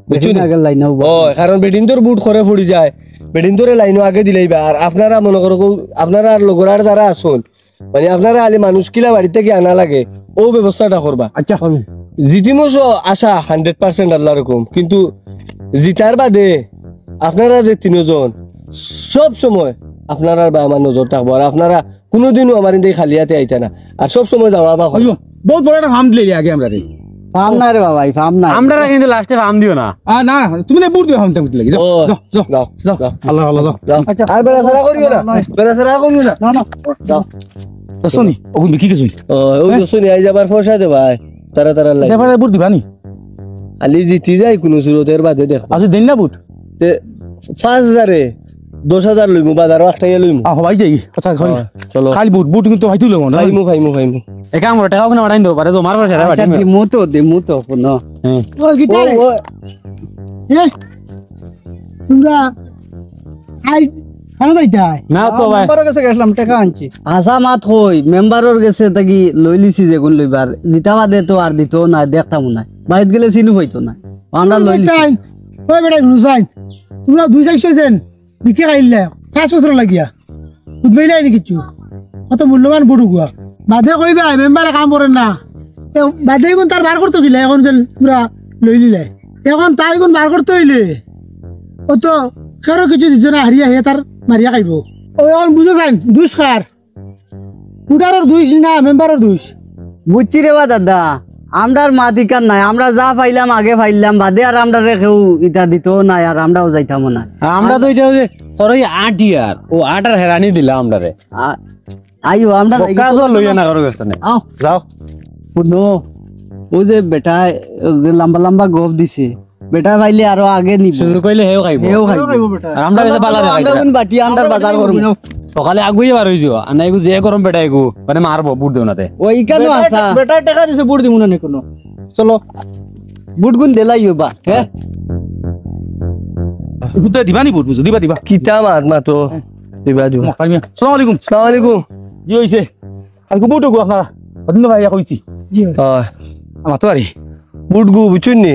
বুঝছো নি? আগে লাইনো উবা। ও, কারণ বেটিন্তর বুট করে পড়ি যায়, বেটিন্তরে লাইনো আগে দিলাইবা। আর আপনারা মনে করো কও, আপনারা আর লগর আর যারা আছইন, মানে আপনারা আলি মানুষ কিলা বাড়ি থাকি আনা লাগে, ও ব্যবস্থাটা করবা। আচ্ছা। জিতিমু সো আশা হান্ড্রেড পার্সেন্ট আল্লাহর হুকুম, কিন্তু জিতার বাদে আপনারা যে তিনজন সব সময় আপনারার বা আমার নজর থাকবো, আর আপনারা কুনুদিনও আমার ইনদি খালি আতে আইতা না, আর সব সময় যাওয়া বা অইবো। বউত বড় একটা ফার্ম দিলে আগে আমরারে। ফার্ম নাই রে বাবা, এই ফার্ম নাই। আমরারে কিন্তু লাস্টে ফার্ম দিও না। আ, না, তুমি না বুট দিও ফার্ম টার্ম দিলে। যাও, ও, যাও, যাও, যাও, যাও। যাও। আল্লাহ, আল্লাহ, যাও। যাও। আচ্ছা। আর বেড়াছেড়া করিও না, বেড়াছেড়া করিও না। না, না। যাও। বুঝছো নি? ওগুন বিক্রি গেছে। ও, ওই হ্যাঁ? বুঝছো নি, আইজ আবার পয়সা দে ভাই। তারা, তারা লাগে। এবার বুট দিবা নি? খালি জিতি যাই কুনু সুরতে, এর বাদে দেখ। আচ্ছা, দেন না বুট? তে পাঁচ হাজারে দশ হাজার লইমু, বাজারো আটকাইয়া লইমু। আহ, ভাই যাই, আচ্ছা, sorry। হ্যাঁ, চলো। খালি বুট, বুট কিন্তু ভাই তুই লইমু না। খাইমু, খাইমু, খাইমু। এ কাম করো, টেকা ওখানে বাড়াই দেবো, পারে তোমার পয়সা আচ্ছা, বাড়াই দিমু তো, দিমু তো, কোনো। হ্যাঁ। ও, কি তাই? ও, ও। এ, তোমরা আই, কেন যাইতায়? না তো ভাই। মেম্বারর গেছে গেছিলাম, টেকা আনছি। হাছা মাত কই, মেম্বারর গেছে থাকি লইলিছি যেগুন লইবার, জিতা বাদে তো আর দিত না, দেখতাম না। বাড়িত গেলে চিনু পাইতো না। আমরা লইলিছি। ওই বেটা, ওই বেটা, হুসাইন, তোমরা দুই চাইরশো যেন বিক্রি খাইলে, পাঁচ বছর লাগিয়া। বুঝবাইলাই নি কিচ্ছু? কত মূল্যবান বুট উগুয়া। বাদে কইবা, মেম্বারে কাম করের না। এ, বাদে এখন তার বার করতো কিলা, এখন যেন পুরা লইলিলে। এখন তার এখন বার করতে অইলে, ও তো কেউরে কিছু দিত না, হারিয়া হে তার মারিয়া খাইবো। ও এখন বুঝো যাইন, দুষ কার? ভোটারর দুষ না, মেম্বারর দুষ। বুঝছি রে বা দাদা, আমরার মাত ইখান নাই, আমরা যা পাইলাম আগে পাইলাম, বাদে আর আমরারে কেউ ইটা দিত নাই, আর আমরাও যাইতামও না। আমরা তো ইটা ওই যে খরচ আট ইয়ার, ও আট আর হেরানি দিলা আমরারে। আ-, আইও, আমরা বক্কা তো লইয়া না করো ব্যস্ত নেই। আও। যাও। হুনো, ও যে বেটা, ও যে লম্বা লম্বা গপ দিছে, বেটা পাইলে আরো আগে নিব। সুযোগ পাইলে হেও খাইবো। হেও খাইবো। আর আমরা গেছে বালা দেখাই আমরা দিলাম। কোন বাটি, আমরা বাজার করব। সকালে আগুয়ে বার হইছো, আর না এগু যে গরম বেটা এগু, মানে মারবো, বুট দেও না তে। ওই কেন বেটা আসা? বেটা টাকা দিছে, বুট দিমু না নি কোনো। চলো। বুট গুন দিলাইও বা, হ্যাঁ? বুট দিবা নি বুট, বুঝো, দিবা, দিবা। কিতা মাত মাতো? দিবা, দিবা। মক্কা মিয়া। সালাম আলাইকুম। সালাম আলাইকুম। জি হইছে। আর বুট গো আপনারা। অদিন ভাই কইছি। জি ভাই। আহ। আমার তো আরে। বুট গো বুঝছইন নি?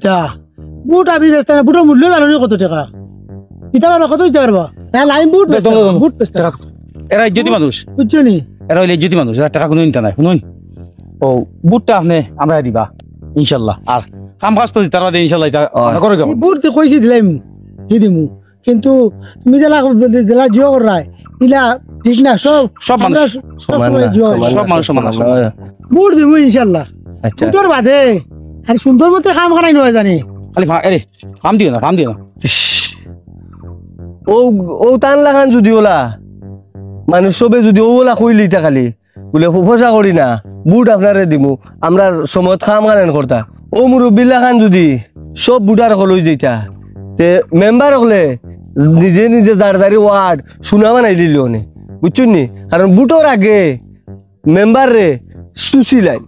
ইতা। বুট আমি বেচতাম না, বুটর মূল্য জানো নি কত টেকা? ইতা পারবা, কত দিতা পারবা? না, লাইন বুট বেচতাম না, বুট বেচতাম না। এরা ইজ্জতি মানুষ। বুঝছো নি? এরা অইলে ইজ্জতি মানুষ, এরা টেকা কুনু চিন্তা নাই। হুনইন, অউ বুটটা আপনে আমরারে দিবা, ইনশাল্লাহ। আর কাম কাজ তো দিতারা দে, ইনশাল্লাহ, ইতা অয়। মনে করো কেমন? এই বুট তো কইছি দিলাইমু, হি দিমু। কিন্তু তুমি যেলা, যেলা জিও কররায়, ইলা ঠিক না, সব সব মানুষ আমরা সব সমান সময় না, জিও সমান না, সব মানুষ সমান না, সমান না। সমান না। বুট দিমু ইনশাল্লাহ। আচ্ছা। বুটর বাদে আর সুন্দর মতো কাম খানাই নয় জানি। খালি ফা-, এরে, ফাম দিও না, ফাম দিও না। ইশ। অউ, অউ তান লাখান যুদি অলা, মানুষ সবে যুদি অউ অলা কইলিতা খালি, বুলে, "ফ-, ফসা করি না, বুট আপনারে দিমু, আমরার সময়ত কাম কানান করতা।" অউ মুরব্বির লাখান যুদি সব বুটার অকল অইযিতা, তে মেম্বার অকলে নিজে নিজে যার যারি ওয়ার্ড সুনা বানাইলিলো অনে, বুঝছইন নি? কারণ বুটর আগে মেম্বাররে চুষিলাইন,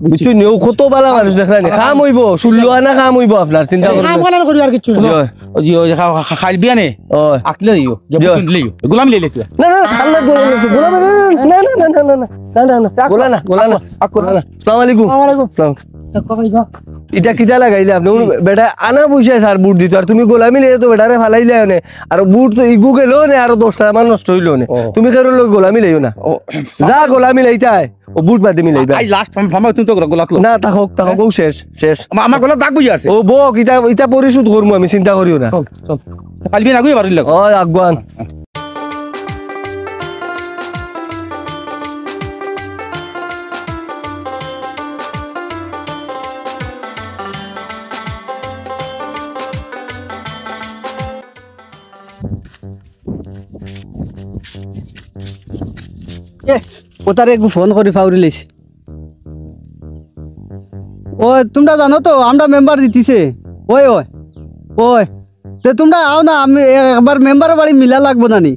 বুঝছইন নি? অউ কত বালা মানুষ দেখরা নি, কাম অইবো, ষোলো আনা কাম অইবো আপনার, চিন্তা করইন না। কাম কানান করি আর কিচ্ছু না। জি, অয়। অউ জি, অউ যে খা-, খা-, খা-, খাইল বিয়ানে, অয়। আটলে দিও, যে জি। বুট নিলে দিও। গোলামি লইলে তুই। না, না, আল্লাহ গোলামি লইলে তুই। গোলামি, না, না, না। না, না, না, না। গোলা না, গোলা না। আক্কো, আক্কো। গোলা না। আসসালামু আলাইকুম। ওয়ালাইকুম। আসসালাম। ইটা কিতা লাগাইলা আপনে? উনি বেটা আনা পয়সা স্যার বুট দিত, আর তুমি গোলামি লইয়া তো বেটারে ফালাইলা অনে। আর বুট তো ইগু গেল অনে, আরো দশটা আমার নষ্ট অইল অনে। ও। তুমি কেউর লগে গোলামি লইও না। ও। যা গোলামি লইতায়, অউ বুট বাদে মিলাইবা। আই লাস্ট ফাম-, ফামা তুমি তো গোলা-, গোলাত লো। না, থাকউক, থাকউক, অউ শেষ, শেষ। আমা-, আমার গোলাত দাগ বইয়া আছে। অউ বউক, ইটা, ইটা পরিশোধ করমু আমি, চিন্তা করিও না। চল, চল। কাইল বিয়ান আগুয়ে বাড়ির লাগো। অয়, আগুয়ান। এ, অতারে একটু ফোন করি ফাউরি লইছি। অয়, তুমরা জানো তো, আমরা মেম্বার জিতিছে। অয়, অয়, অয়। তে তুমরা আও না, আমি এ-, একবার মেম্বারর বাড়ি মিলা লাগবো না নি?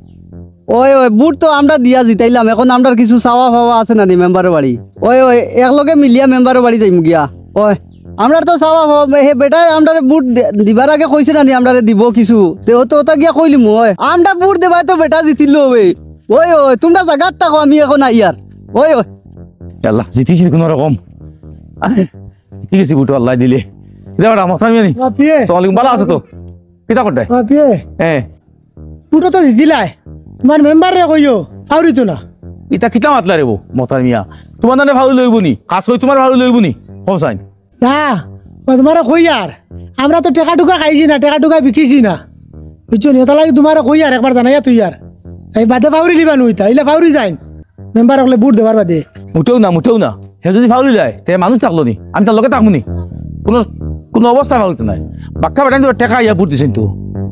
অয়, অয়, বুট তো আমরা দিয়া জিতাইলাম, এখন আমরার কিছু চাওয়া পাওয়া আছে না নি মেম্বারর বাড়ি? অয়, অয়, একলগে মিলিয়া মেম্বারর বাড়ি যাইমু গিয়া। অয়, আমরার তো চাওয়া পাওয়া, হে বেটায় আমরারে বুট দে-, দিবার আগে কইছে না নি আমরারে দিবো কিছু? তে অউ তো অতা গিয়া কইলিমু, অয়। আমরা বুট দেবায় তো বেটা জিতিল অবে। অয়, অয়, তুমরা জাগাত থাকো, আমি এখন আইয়ার। অয়, অয়। আল্লাহ, জিতিছি কুনু রকম। ঠিক আছে, বুটও আল্লায় দিলে। কিতা বেটা, মস্তান মিয়া নি? বাপিয়ে। আসসালামু আলাইকুম, বালা আছো তো? কিতা করতায়? বাপিয়ে। হ্যাঁ। বুটও তো জিতিলায়। তুমার মেম্বাররে কইও, ফাউরিতো না। ইতা কিতা মাতলা রে বউ, মস্তান মিয়া? তুমার নানে ফাউরি লইবো নি? কাজ কই তুমার ফাউরি লইবো নি? কও চাইন। না, অয় তুমারে কইয়ার। আমরা তো টেকা টুকা খাইছি না, টেকা টুকা বিকিছি না। বুঝছো নি? অতার লাগি তুমারে কইয়ার, একবার জানাইয়া থইয়ার। তাই বাদে ফাউরি লিবা নু ইতা, ইলা ফাউরি যাইন। মেম্বার অকলে বুট দেবার বাদে। মুটেও না, মুটেও না। হে যুদি ফাউরি যায়, তে মানুষ থাকলো নি? আমি তার লগে থাকমু নি? কুনু, কুনু অবস্থায় ফাউরিতো নায়। বাক্কা বেটাইন তো টেকা আইয়া বুট দিছইন তো।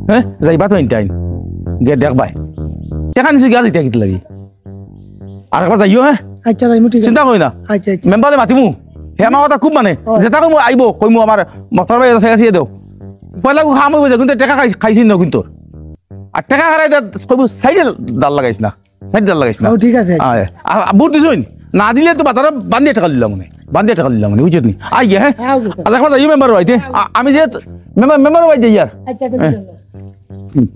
হ্যাঁ? যাইবা তো ইনটাইন। গিয়া দেখবায়। টেকা নিছে গিয়া দিতা কিতা লাগি? আরেকবার যাইও, হ্যাঁ? আচ্ছা, যাইমু, ঠিক আছে। চিন্তা করি না। আচ্ছা, আচ্ছা। মেম্বারে মাতিমু। হে আমার কথা খুব মানে। ও। যেটা কইমু আইবো, কইমু আমার মস্তান ভাই আছে, আছে দেও। পয়লা কাম অইবো যে, কিন্তু টেকা খাই-, খাইছি না কিন্তু। আর টেকা খারাই দে, কইমু সাইডে দাল লাগাইস না। সাইডে দাল লাগাইস না। ও, ঠিক আছে। আয়, আর, আর বুট দিছইন? না দিলে তো বাজারে বান্ধিয়া টেকা দিলাম মনে। বান্ধিয়া টেকা দিলাম মনে, বুঝছত নি? আই গিয়া, হ্যাঁ? হ্যাঁ, বুঝছি। আচ্ছা, একবার যাইও মেম্বার বাড়িতে। আ-, আমি যে মেম্বার, মেম্বার বাড়ি যাই আর। আচ্ছা, ঠিক আছে। হুম।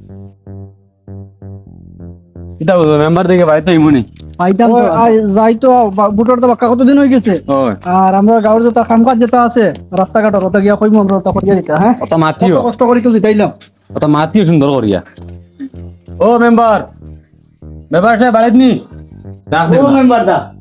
কিতা বুঝো, মেম্বার দেখে বাড়িত আইমু নি। পাইতাম তো। ওই, আই, যাই তো, বা-, বুটর তো বাক্কা কতদিন অইগেছে। ওই। আর আমরার গাউর যত কাম কাজ যেতা আছে, রাস্তাঘাটর, অতা গিয়া কইমু আমরা, অতা করিয়া দিতা, হ্যাঁ? অতা মাতিও। কত কষ্ট করি তো জিতাইলাম। অতা মাতিও সুন্দর করিয়া। ও মেম্বার, মেম্বার সাব বাড়িত নি? ডাক দে ও না। মেম্বার দা।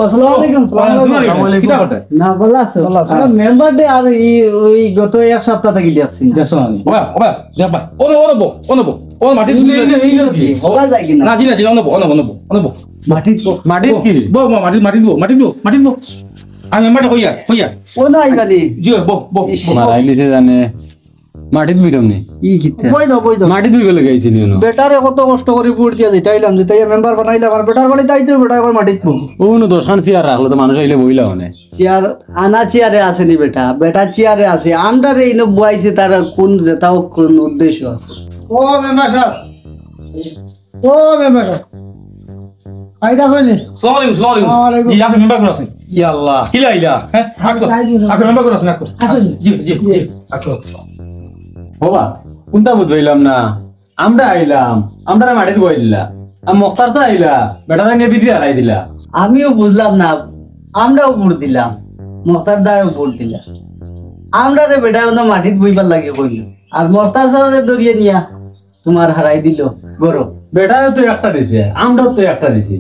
আসসালামু আলাইকুম। ওয়ালাইকুম আসসালাম। কিতা করতে? না, ভালা আছো? ভালা আছো। আমরা মেম্বার দে আর ই, ওই গত এক সপ্তাহ থাকি দেখছি। দেখছো না নি? ওবা, ওবা, দেখ বা। অনো, অনো বও, অনো বও। অনো মাটিত এই, এই, এই, এই, এই, ওবা যাই কিনা? না, জি না, জি না, অনো বও, অনো বও, অনো বও, অনো বও। মাটিত বও। মাটিত বও, কি? বও, বও, মাটিত, মাটিত বও, মাটিত বও, মাটিত বও। আমি মেম্বাররে কইয়ার, কইয়ার। ও না, আইবা নি। জি, বও, বও, ইস। বও, বও। মারাইলিছে জানে। মাটিত বইতাম নি? ই কিতা? বই যাও, বই যাও। মাটিত বইবার লাগি আইছি নি অনো? বেটারে কত কষ্ট করি ভোট দিয়া জিতাইলাম, জিতাইয়া মেম্বার বানাইলাম, আর বেটার বাড়ি যাইতেও বেটা আবার মাটিত বউ। অনো দশখান চেয়ার রাখলে তো মানুষ আইলে বইলা অনে। চেয়ার আনা চেয়ারে আছে নি বেটা, বেটা চেয়ারে আছে। আমরারে ইনো বওয়াইছে তার কুন যেতা অউক কুন উদ্দেশ্য আছে। ও মেম্বার সাব, ও মেম্বার সাব। আইতা কইনি? সালাম আলাইকুম, সালাম আলাইকুম। ওয়ালাইকুম। জি, আসুন, মেম্বার ঘরো আসুন। ইয়া আল্লাহ। কিলা আইলা? হ্যাঁ? আকো, আইতা, আইতা। আকো, মেম্বার ঘরো আসুন, আকো। আসুন। জি, জি, জি। জি, আকো। বাবা, কুনটা বুঝলাম না? আমরা আইলাম, আমরারে মাটিত বওয়াই দিলা। আর মখতার তো আইলা, বেটারে নিয়া ভিতরে হারাই দিলা। আমিও বুঝলাম না, আমরাও ভোট দিলাম, মখতার দায়ও ভোট দিলা। আমরারে বেটায় অনো মাটিত বইবার লাগি কইল, আর মখতার সারে ধরিয়া নিয়া তুমার হারাই দিল ঘরো। বেটায়ও তো একটা দিছে, আমরাও তো একটা দিছি।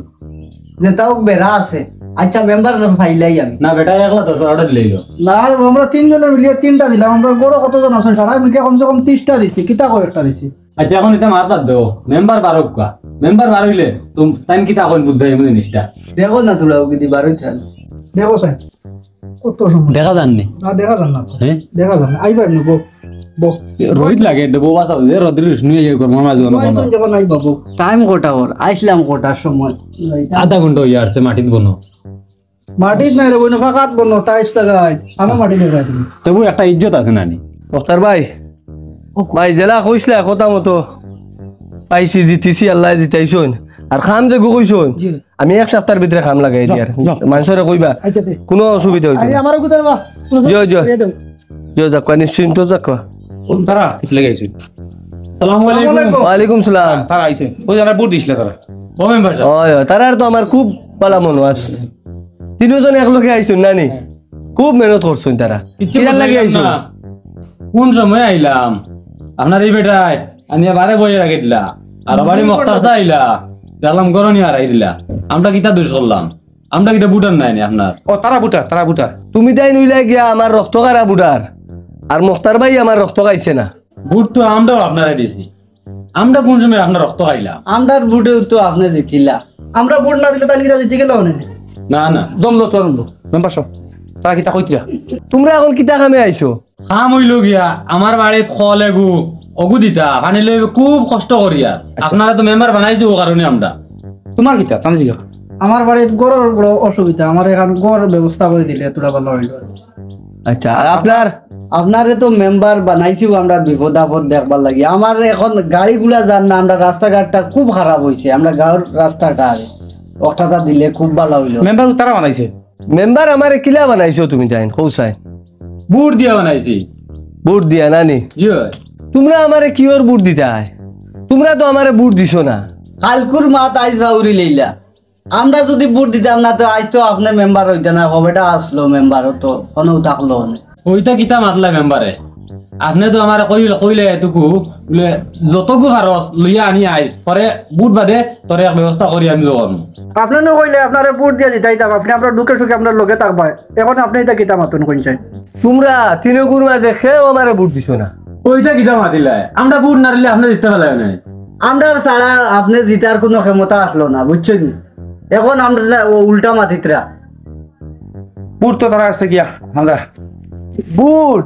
যেটা হোক বেড়া আছে। আচ্ছা, মেম্বার ফাইলাই আমি। না, বেটায় একলা দশ বারোটা দিলাইল। না, আমরা তিনজনে মিলিয়া তিনটা দিলাম। আমরা ঘরো কতজন আছে? সারা মিলিয়া কমসে কম ত্রিশটা দিছি। কিতা কয় একটা দিছি? আচ্ছা, অখন ইতা মাত বাদ দেও। মেম্বার বারউক্কা। মেম্বার বারইলে তুম-, তাইন কিতা কইন বুঝাই এমন জিনিসটা। দেখো না তোরা, ওকে দি বারইছে না। দেখো স্যার, কত সময়। দেখা যাননি? না, দেখা যান না। হ্যাঁ? দেখা যান না। আইবার না, বউ। বউ। রোদ লাগে, এটা বউ বাঁচাও, যে রোদ রিস নিয়ে ইয়ে করবো, আমার জন্য বউ আইসন বলো। যখন আইবা, বউ। টাইম কটা ওর? আইসলাম কটার সময়? আধা ঘন্টা হইয়া আসছে মাটিত বনো। মাটিত নাই রে, বইন, ফাঁকাত বনো, টাইলস লাগাই। আমি মাটি লাগাই দিই। তবু একটা ইজ্জত আছে না নি? বখতার ভাই, ভাই, যেলা কইসলা কথা মতো পাইছি, জিতিছি, আল্লায় জিতাইছইন। আর কাম যেগু কইছইন, জি। আমি এক সপ্তাহর ভিতরে কাম লাগাই যাও, দিয়ার। যাও। মানষরে কইবা, আচ্ছা, দে। কুনু অসুবিধা অইতো আরে, না। আমারও কোথায় বা? জি, জি। দিয়ে দাও। জি, যাক, নিশ্চিন্ত যাক। কোন তারা? কিস লাগি আইছইন? সালামু আলাইকুম। ওয়ালাইকুম সালাম। তারা আইছইন। ওই যারা ভোট দিছলা তারা। ও মেম্বার সাব। ওই, ওই, তারার তো আমার খুব ভালা মনো আছে। তিনজন একলগে আইছইন, না নি? হ্যাঁ। খুব মেহনত করছইন তারা। কিচ্ছু কিতার লাগি বুঝলাম আইছইন? না। কোন সময় আইলাম? আপনার এই বেটায় আনিয়া বারে বইয়া রাখি দিলা। আর বাড়ি মখতার চা আইলা। দেখলাম গরনি হারাই দিলা। আমরা কিতা দোষ করলাম? আমরা কিতা ভোটার নায় নি আপনার? ও, তারা ভোটার, তারা ভোটার। তুমি তাইন অইলা গিয়া আমার রক্ত খারা ভোটার। আর মখতার ভাই আমার রক্ত খাইছে না। ভোট তো আমরাও আপনারে দিছি। আমরা কোন সময় আপনার রক্ত খাইলাম? আমরার ভোটেও তো আপনে জিতিলা। আমরা ভোট না দিলে তাইন কিতা জিতি গেলা অনে? না, না। দম লো, তোর দম লো। মেম্বার সাব, তারা কিতা কইতরা? তুমরা অখন কিতা কামে আইছো? কাম অইলো গিয়া, আমার বাড়িত কল এগু, অগু দিতা, পানি লইবে খুব কষ্ট করিয়া। আচ্ছা। আপনারে তো মেম্বার বানাইছি ও কারণে আমরা। তুমার কিতা? তান জিগা। আমার বাড়িত ঘরর বড় অসুবিধা, আমারে এখান ঘর ব্যবস্থা করি দিলে থুড়া ভালা অইলো। আচ্ছা, আর আপনার? আপনারে তো মেম্বার বানাইছি আমরা বিপদ আপদ দেখবার লাগি। আমার এখন গাড়ি ঘোড়া যার না, আমরা রাস্তাঘাটটা খুব খারাপ অইছে, আমরা গাঁওর রাস্তাটা আর অটাটা দিলে খুব ভালা অইলো। মেম্বার তারা বানাইছে? মেম্বার আমারে কিলা বানাইছো তুমি তাইন? কও চাই। ভোট দিয়া বানাইছি। ভোট দিয়া না নি? জি অয়। তুমরা আমারে কিওর ভোট দিতায়? তুমরা তো আমারে ভোট দিছো না। কালকুর মাত আইজ বাউরি লইলা। আমরা যুদি ভোট দিতাম না, তো আইজ তো আপনে মেম্বার অইতা না, হবেটা আসলো মেম্বার, তো অনেও থাকলো অনে। অইতা কিতা মাতলা মেম্বারে? আপনে তো আমারে কইলে, কইলে এটুকু, বুলে, যতগু পারস লইয়া আনি আইস, পরে ভোট বাদে তোরে এক ব্যবস্থা করি আমি জবাব। আপনে না কইলে আপনারে ভোট দিয়া জিতাইতাম, আপনে আমরার দুঃখে সুখে আমরার লগে থাকবায়। এখন আপনে ইতা কিতা মাতইন কইন চাই? তুমরা তিনগুর মাঝে কেউ আমারে ভোট দিছো না। অইতা কিতা মাতিলায়? আমরা ভোট না দিলে আপনে জিততা পারলায় না। আমরার ছাড়া আপনে জিতার কুনু ক্ষমতা আসলো না, বুঝছইন নি? এখন আমরা ও উল্টা মাতিতরা। ভোট তো তারা আছে গিয়া, আমরা। ভোট?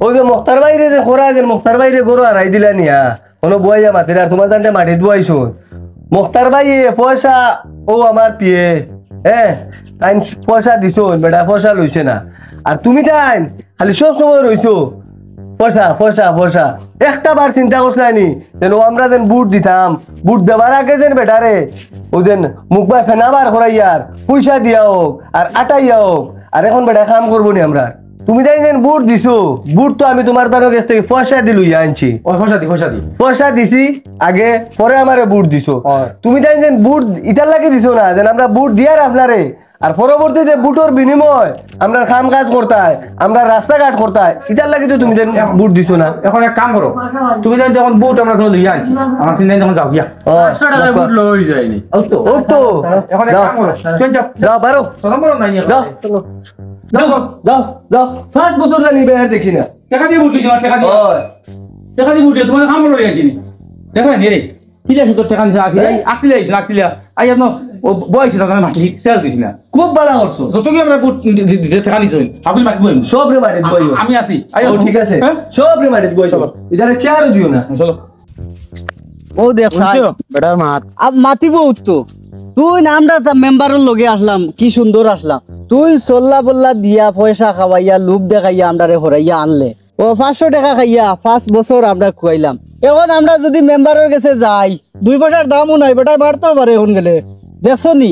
ওই যে মখতার ভাইরে যে খরা, যে মখতার ভাইরে ঘরো হারাই দিলা নিয়া। অনো বওয়াইয়া মাতিরা, আর তুমার তানরে মাটিত বওয়াইছইন। মখতার ভাইয়ে পয়সা, ও আমার পিয়ে, হ্যাঁ, তাইন পয়সা দিছইন, বেটা পয়সা লইছে না। আর তুমি তাইন খালি সব সময় রইছো, পয়সা, পয়সা, পয়সা। একটা বার চিন্তা করছলায় নি, যেন আমরা যেন ভোট দিতাম, ভোট দেবার আগে যেন বেটারে, ও যেন মুখ বায় ফেনা বার করাইয়ার, পয়সা দিয়া হোক, আর আটাইয়া হোক, আর এখন বেটা কাম করবো নি আমরা। তুমি তাইন যেন ভোট দিছো, ভোট তো আমি তুমার তানর গেছ থাকি পয়সা দি লইয়া আনছি। ও, পয়সা দি, পয়সা দি। পয়সা দিছি আগে, পরে আমারে ভোট দিছো। অয়। তুমি তাইন যেন ভোট ইতার লাগি দিছো না, যেন আমরা ভোট দিয়ার আপনারে, আর পরবর্তীতে ভোটর বিনিময় আমরার কাম কাজ করতায়, আমরার রাস্তাঘাট করতায়, ইতার লাগি তো তুমি তাইন ভোট দিছো না। এখন এক কাম করো, তুমি তাইন যখন ভোট আমরা তো লইয়া আনছি, আমার তিন দিন তখন যাও গিয়া। ও, পাঁচশো টাকার ভোট লই যায়নি। ও তো, ও তো। এখন এক যাও। কাম করো, তুমি যাও। যাও, বারো। শরম করো না, ইয়ে যাও। করো। যাও, যাও, যাও। পাঁচ বছর জানি বেয়ার দেখি না। টেকা দিয়া ভোট দিছো, টেকা দিয়া। ওই। টেকা দিয়া ভোট দিছো, তুমার কাম লই আনছি নি। দেখা নি রে। কিলা সুন্দর টেকা নিছে, আকিলা, হ্যাঁ? আকিলা আইছে, আকিলা। আই আপনি, ও বইছে, তার মাটি সেল দিছি না। খুব ভালা করছো। যত কি আমরা ভোট দি-, দি-, দি-, টেকা নিছে, হাবিল মাটি বইম। সবরে মাটিত বইও। আমি আছি। আই ও, আপনি। ঠিক আছে। হ্যাঁ? সবরে মাটিত বইও। চলো। ইতারে চেয়ারও দিও না। চলো। ও দেখ, বুঝছো? বেটার মাত। আব মাতিব উঠতো। তুই না আমরা তা মেম্বারর লগে আসলাম, কি সুন্দর আসলাম। তুই সল্লা বল্লা দিয়া, পয়সা খাওয়াইয়া, লোভ দেখাইয়া, আমরারে হরাইয়া আনলে। ও পাঁচশো টেকা খাইয়া পাঁচ বছর আমরা খুয়াইলাম। এখন আমরা যুদি মেম্বারর গেছে যাই, দুই পয়সার দামও নাই, বেটায় মারতেও পারে এখন গেলে। দেখছো নি,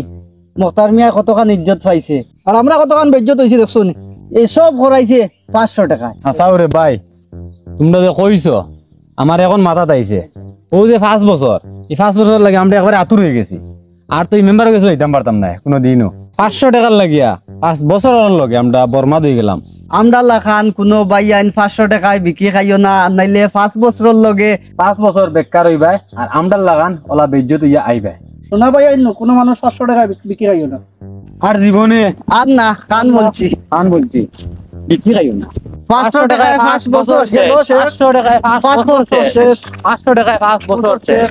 মখতার মিয়ায় কতখান ইজ্জত পাইছে, আর আমরা কতখান বেইজ্জত অইছি, দেখছো নি? এই সব করাইছে পাঁচশো টেকায়। হাছাউ রে ভাই, তুমরা যে কইছো, আমার অখন মাথাত আইছে। অউ যে পাঁচ বছর, ই পাঁচ বছর লাগি আমরা একবারে আতুর অইগেছি। আর তো ই মেম্বারর গেছে যাইতাম পারতাম নায় কুনুদিনও। পাঁচশো টেকার লাগিয়া পাঁচ বছরর লগে আমরা বরবাদ অইগেলাম। আমরার লাখান কুনু ভাইয়াইন পাঁচশো টেকায় বিকি খাইও না, আর নাইলে পাঁচ বছরর লগে পাঁচ বছর বেকার অইবায়, আর আমরার লাখান অলা বেইজ্জত অইয়া আইবায়। সোনা ভাইয়াইন, কুনু মানুষ পাঁচশো টেকায় বিকি খাইও না। আর জীবনে আর না, কান বলছি। কান বলছি, বিকি খাইও না। পাঁচশো টেকায় পাঁচ বছর শেষ। পাঁচশো টেকায় পাঁচ পাঁচ বছর বছর শেষ। শেষ। পাঁচশো টেকায় পাঁচ বছর শেষ।